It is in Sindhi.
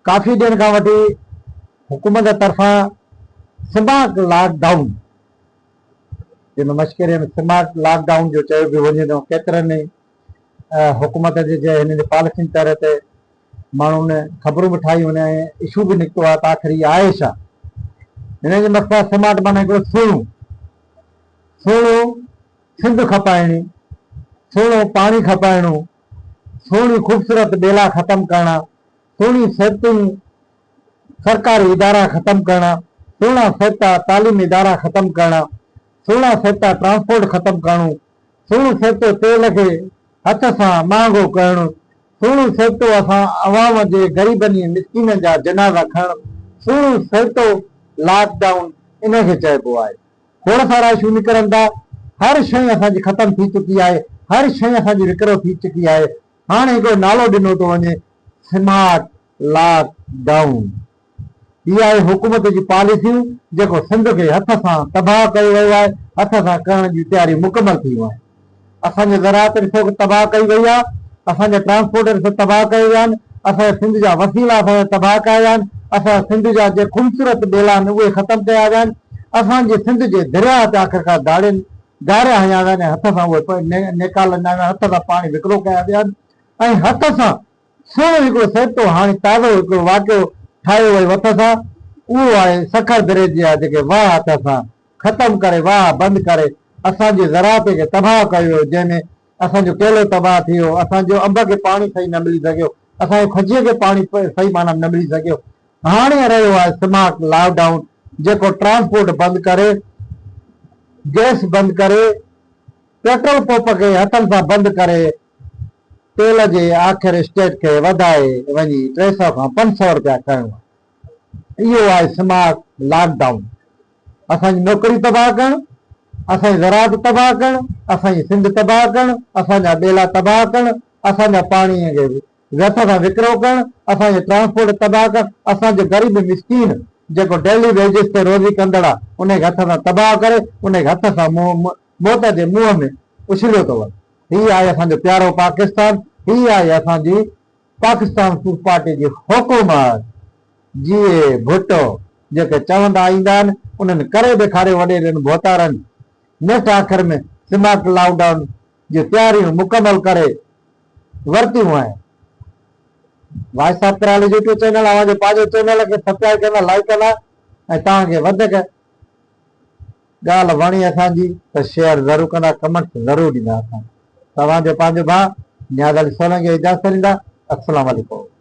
ڪافي ڏينهن کان وٺي حڪومت طرفان سمارٽ لاڪ ڊائون جنهن ۾ مشڪري ۾ سمارٽ لاڪ ڊائون جو چيو پيو وڃي ٿو ڪيترن ئي حڪومت جي جي هن جي پاليسين تحت ماڻهن خبرون به ٺاهيون آهن ۽ اشو به نڪتو آهي ته آخر هي آهي ڇا هن جي مقصد سمارٽ معنيٰ هڪڙو سهڻو سهڻو سنڌ کپائڻي، سهڻو پاڻي کپائڻو، سهڻي خوبصورت ٻيلا ختم ڪرڻا، سهڻي صحتون سرڪاري ادارا ختم ڪرڻا، سهڻا صحتا تعليمي ادارا ختم ڪرڻا، سهڻا صحتا ٽرانسپورٽ ختم ڪرڻو، سهڻو صحتو تيل کي هٿ سان مهانگو ڪرڻ، سهڻو صحتو اسان عوام جي غريبن ۽ مسڪينن جا جنازا کڻڻ، سهڻو صحتو لاڪ ڊائون ان کي چئبو آهي. کوڙ سارا اشو نڪرن ٿا، هر شيء اسان جي ختم ٿي چڪي آهي، هر شيء اسان جي وڪرو ٿي چڪي آهي، هاڻي هڪڙو نالو ڏنو ٿو وڃي سمارٽ لاڪ ڊائون. هي آهي حڪومت جي پاليسيون جيڪو سنڌ کي هٿ سان تباهه ڪيو ويو آهي، هٿ سان ڪرڻ جون تياريون مڪمل ٿي ويون آهن. اسان جي زراعت ڏسو تباهه ڪئي وئي آهي، اسان جا ٽرانسپورٽ ڏسو تباهه ڪيا ويا آهن، اسان جي سنڌ جا وسيلا اسان جا تباهه ڪيا ويا آهن، اسان جا سنڌ جا جي خوبصورت ٻيلا آهن اهي ختم ڪيا ويا آهن، اسان جي سنڌ جي درياهه تي آخرڪار ڌاڙين گاريا هنيا ويا آهن ۽ هٿ سان اهي نيڪال ڏنا ويا آهن، هٿ سان پاڻي وڪرو ڪيا ويا آهن ۽ هٿ سان سهڻو هڪڙو سيبتو هاڻي تازو هڪڙو واقعو ٺاهيو ويو هٿ سان اهو آهي سکر بريج جا جيڪي واهه هٿ سان ختم ڪري واهه بند ڪري اسان جي زراعت کي تباهه ڪيو ويو جنهن ۾ اسان جو ڪيلو تباهه ٿي ويو اسان جو انب کي پاڻي صحيح نه ملي سگهيو اسان جي کجي کي پاڻي صحيح معنيٰ ۾ نه ملي سگهيو هاڻي رهيو آهي سمارٽ لاڪ ڊائون جيڪو ٽرانسپورٽ بند ڪري گئس بند ڪري پيٽرول پمپ کي هٿن سان بند ڪري تيل جي آخر اسٽيٽ کي وڌائي وڃي 300 کان 500 رپيا ڪرڻو آهي. اهو آهي سمارٽ لاڪ ڊائون. اسان جي نوڪري تباهه ڪرڻ، اسان جي زراعت تباهه ڪرڻ، اسان جي سنڌ تباهه ڪرڻ، اسان جا ٻيلا تباهه ڪرڻ، اسان جا پاڻي کي ويٿ سان وڪرو ڪرڻ، اسان جي ٽرانسپورٽ تباهه ڪرڻ، اسان جو غريب مسڪين جيڪو ڊيلي ويجز تي روزي ڪندڙ آهي ان کي هٿ سان تباهه ڪري ان کي هٿ سان موت جي منهن ۾ اڇليو ٿو وڃي. هي آهي اسان جو پيارو پاڪستان، هي آهي اسان جي پاڪستان پيپلز پارٽي جي حڪومت. جيئي ڀٽو جيڪي چوندا ايندا آهن انهن ڪري ڏيکاريو وڏيرن ڀوتارن نيٺ آخر ۾ سمارٽ لاڪ ڊائون جون تياريون مڪمل ڪري ورتيون آهن. وائس آف ڪراڙي يوٽيوب چينل اوهان جو پنهنجو چينل کي سبسڪرائب ڪندا لائيڪ ڪندا ۽ توهان کي وڌيڪ ڳالهه وڻي اسان جي ته شيئر ضرور ڪندا ڪمنٽس ضرور ڏيندا اسان توهان جو پنهنجو ڀاء نياز علي سولنگي اجازت ڏيندا السلام عليڪم.